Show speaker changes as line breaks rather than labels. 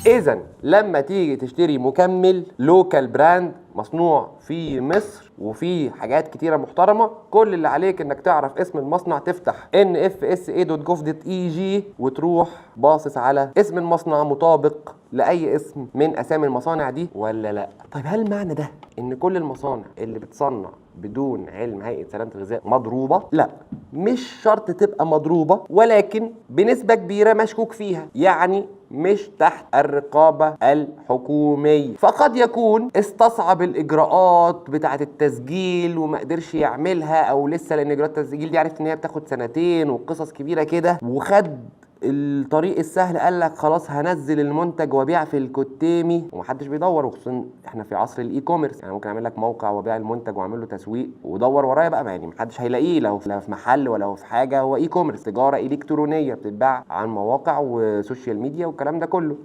اذا لما تيجي تشتري مكمل local brand مصنوع في مصر وفي حاجات كتيرة محترمه، كل اللي عليك انك تعرف اسم المصنع، تفتح nfsa.gov.eg وتروح باصص على اسم المصنع مطابق لاي اسم من اسامي المصانع دي ولا لا. طيب هل معنى ده ان كل المصانع اللي بتصنع بدون علم هيئة سلامه الغذاء مضروبة؟ لا، مش شرط تبقى مضروبة، ولكن بنسبة كبيرة مشكوك فيها، يعني مش تحت الرقابة الحكومية، فقد يكون استصعب الإجراءات بتاعة التسجيل وما قدرش يعملها، أو لسه، لأن إجراءات التسجيل دي عرفت إن هي بتاخد سنتين وقصص كبيرة كده، وخد الطريق السهل، قال لك خلاص هنزل المنتج وابيع في الكتامي ومحدش بيدور، وخصوصا احنا في عصر ال e-commerce، يعني ممكن اعمل لك موقع وابيع المنتج واعمل له تسويق ودور ورايا بقى، يعني محدش هيلاقيه لو لا في محل ولا في حاجه، هو e-commerce، تجارة الكترونية بتتباع عن مواقع و social media والكلام ده كله.